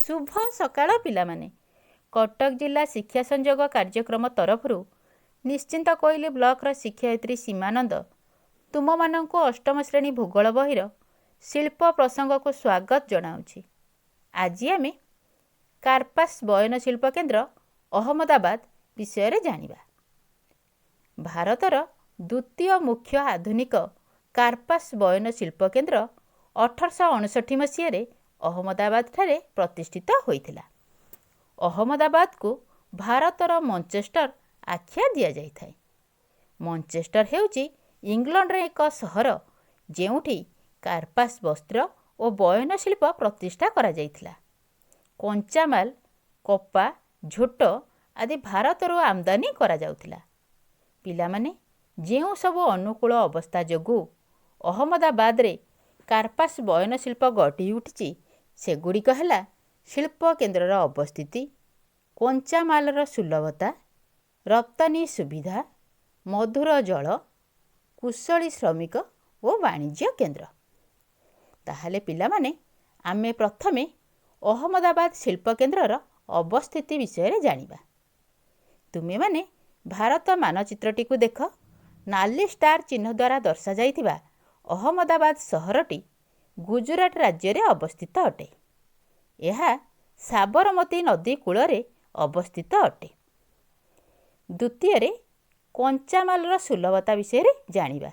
ଶୁଭ ସକାଳ ପିଲାମାନେ। କଟକ ଜିଲ୍ଲା ଶିକ୍ଷା ସଂଯୋଗ କାର୍ଯ୍ୟକ୍ରମ ତରଫରୁ ନିଶ୍ଚିନ୍ତକୋଇଲି ବ୍ଲକର ଶିକ୍ଷୟିତ୍ରୀ ସୀମାନନ୍ଦ ତୁମମାନଙ୍କୁ ଅଷ୍ଟମ ଶ୍ରେଣୀ ଭୂଗୋଳ ବହିର ଶିଳ୍ପ ପ୍ରସଙ୍ଗକୁ ସ୍ୱାଗତ ଜଣାଉଛି। ଆଜି ଆମେ କାର୍ପାସ ବୟନ ଶିଳ୍ପ କେନ୍ଦ୍ର ଅହମ୍ମଦାବାଦ ବିଷୟରେ ଜାଣିବା। ଭାରତର ଦ୍ୱିତୀୟ ମୁଖ୍ୟ ଆଧୁନିକ କାର୍ପାସ ବୟନ ଶିଳ୍ପ କେନ୍ଦ୍ର 1859 ମସିହାରେ ଅହମ୍ମଦାବାଦଠାରେ ପ୍ରତିଷ୍ଠିତ ହୋଇଥିଲା। ଅହମ୍ମଦାବାଦକୁ ଭାରତର ମଞ୍ଚେଷ୍ଟର ଆଖ୍ୟା ଦିଆଯାଇଥାଏ। ମଞ୍ଚେଷ୍ଟର ହେଉଛି ଇଂଲଣ୍ଡର ଏକ ସହର, ଯେଉଁଠି କାର୍ପାସ ବସ୍ତ୍ର ଓ ବୟନ ଶିଳ୍ପ ପ୍ରତିଷ୍ଠା କରାଯାଇଥିଲା। କଞ୍ଚାମାଲ କପା, ଝୋଟ ଆଦି ଭାରତରୁ ଆମଦାନୀ କରାଯାଉଥିଲା। ପିଲାମାନେ, ଯେଉଁ ସବୁ ଅନୁକୂଳ ଅବସ୍ଥା ଯୋଗୁଁ ଅହମ୍ମଦାବାଦରେ କାର୍ପାସ ବୟନ ଶିଳ୍ପ ଗଢ଼ି ଉଠିଛି, ସେଗୁଡ଼ିକ ହେଲା ଶିଳ୍ପ କେନ୍ଦ୍ରର ଅବସ୍ଥିତି, କଞ୍ଚାମାଲର ସୁଲଭତା, ରପ୍ତାନି ସୁବିଧା, ମଧୁର ଜଳ, କୁଶଳୀ ଶ୍ରମିକ ଓ ବାଣିଜ୍ୟ କେନ୍ଦ୍ର। ତାହେଲେ ପିଲାମାନେ, ଆମେ ପ୍ରଥମେ ଅହମ୍ମଦାବାଦ ଶିଳ୍ପ କେନ୍ଦ୍ରର ଅବସ୍ଥିତି ବିଷୟରେ ଜାଣିବା। ତୁମେମାନେ ଭାରତ ମାନଚିତ୍ରଟିକୁ ଦେଖ। ନାଲି ଷ୍ଟାର ଚିହ୍ନ ଦ୍ୱାରା ଦର୍ଶାଯାଇଥିବା ଅହମ୍ମଦାବାଦ ସହରଟି ଗୁଜୁରାଟ ରାଜ୍ୟରେ ଅବସ୍ଥିତ ଅଟେ। ଏହା ସାବରମତୀ ନଦୀ କୂଳରେ ଅବସ୍ଥିତ ଅଟେ। ଦ୍ୱିତୀୟରେ କଞ୍ଚାମାଲର ସୁଲଭତା ବିଷୟରେ ଜାଣିବା।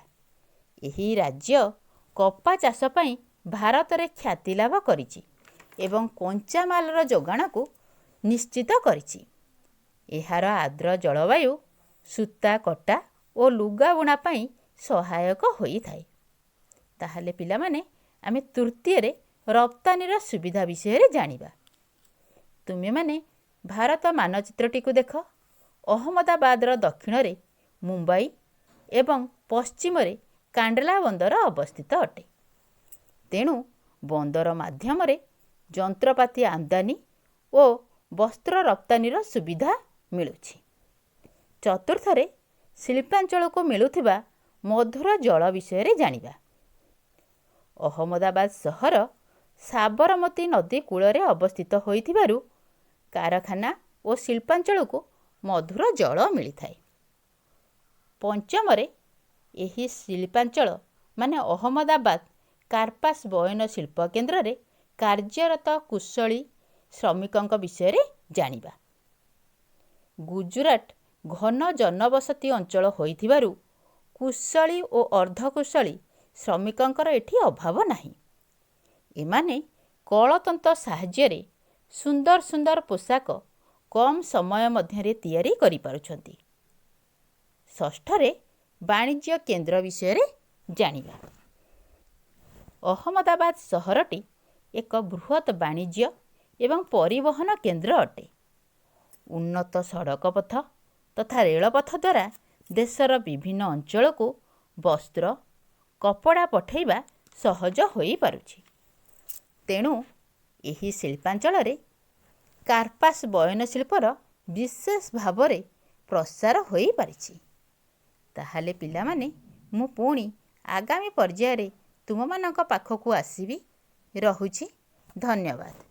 ଏହି ରାଜ୍ୟ କପା ଚାଷ ପାଇଁ ଭାରତରେ ଖ୍ୟାତି ଲାଭ କରିଛି ଏବଂ କଞ୍ଚାମାଲର ଯୋଗାଣକୁ ନିଶ୍ଚିତ କରିଛି। ଏହାର ଆର୍ଦ୍ର ଜଳବାୟୁ ସୂତା କଟା ଓ ଲୁଗା ବୁଣା ପାଇଁ ସହାୟକ ହୋଇଥାଏ। ତାହେଲେ ପିଲାମାନେ, ଆମେ ତୃତୀୟରେ ରପ୍ତାନିର ସୁବିଧା ବିଷୟରେ ଜାଣିବା। ତୁମେମାନେ ଭାରତ ମାନଚିତ୍ରଟିକୁ ଦେଖ। ଅହମ୍ମଦାବାଦର ଦକ୍ଷିଣରେ ମୁମ୍ବାଇ ଏବଂ ପଶ୍ଚିମରେ କାଣ୍ଡଲା ବନ୍ଦର ଅବସ୍ଥିତ ଅଟେ। ତେଣୁ ବନ୍ଦର ମାଧ୍ୟମରେ ଯନ୍ତ୍ରପାତି ଆମଦାନୀ ଓ ବସ୍ତ୍ର ରପ୍ତାନିର ସୁବିଧା ମିଳୁଛି। ଚତୁର୍ଥରେ ଶିଳ୍ପାଞ୍ଚଳକୁ ମିଳୁଥିବା ମଧୁର ଜଳ ବିଷୟରେ ଜାଣିବା। ଅହମ୍ମଦାବାଦ ସହର ସାବରମତୀ ନଦୀ କୂଳରେ ଅବସ୍ଥିତ ହୋଇଥିବାରୁ କାରଖାନା ଓ ଶିଳ୍ପାଞ୍ଚଳକୁ ମଧୁର ଜଳ ମିଳିଥାଏ। ପଞ୍ଚମରେ ଏହି ଶିଳ୍ପାଞ୍ଚଳ ମାନେ ଅହମ୍ମଦାବାଦ କାର୍ପାସ ବୟନ ଶିଳ୍ପ କେନ୍ଦ୍ରରେ କାର୍ଯ୍ୟରତ କୁଶଳୀ ଶ୍ରମିକଙ୍କ ବିଷୟରେ ଜାଣିବା। ଗୁଜୁରାଟ ଘନ ଜନବସତି ଅଞ୍ଚଳ ହୋଇଥିବାରୁ କୁଶଳୀ ଓ ଅର୍ଦ୍ଧକୁଶଳୀ ଶ୍ରମିକଙ୍କର ଏଠି ଅଭାବ ନାହିଁ। ଏମାନେ କଳତନ୍ତ ସାହାଯ୍ୟରେ ସୁନ୍ଦର ସୁନ୍ଦର ପୋଷାକ କମ୍ ସମୟ ମଧ୍ୟରେ ତିଆରି କରିପାରୁଛନ୍ତି। ଷଷ୍ଠରେ ବାଣିଜ୍ୟ କେନ୍ଦ୍ର ବିଷୟରେ ଜାଣିବା। ଅହମ୍ମଦାବାଦ ସହରଟି ଏକ ବୃହତ୍ ବାଣିଜ୍ୟ ଏବଂ ପରିବହନ କେନ୍ଦ୍ର ଅଟେ। ଉନ୍ନତ ସଡ଼କ ପଥ ତଥା ରେଳପଥ ଦ୍ୱାରା ଦେଶର ବିଭିନ୍ନ ଅଞ୍ଚଳକୁ ବସ୍ତ୍ର, କପଡ଼ା ପଠାଇବା ସହଜ ହୋଇପାରୁଛି। ତେଣୁ ଏହି ଶିଳ୍ପାଞ୍ଚଳରେ କାର୍ପାସ ବୟନ ଶିଳ୍ପର ବିଶେଷ ଭାବରେ ପ୍ରସାର ହୋଇପାରିଛି। ତାହେଲେ ପିଲାମାନେ, ମୁଁ ପୁଣି ଆଗାମୀ ପର୍ଯ୍ୟାୟରେ ତୁମମାନଙ୍କ ପାଖକୁ ଆସିବି। ରହୁଛି, ଧନ୍ୟବାଦ।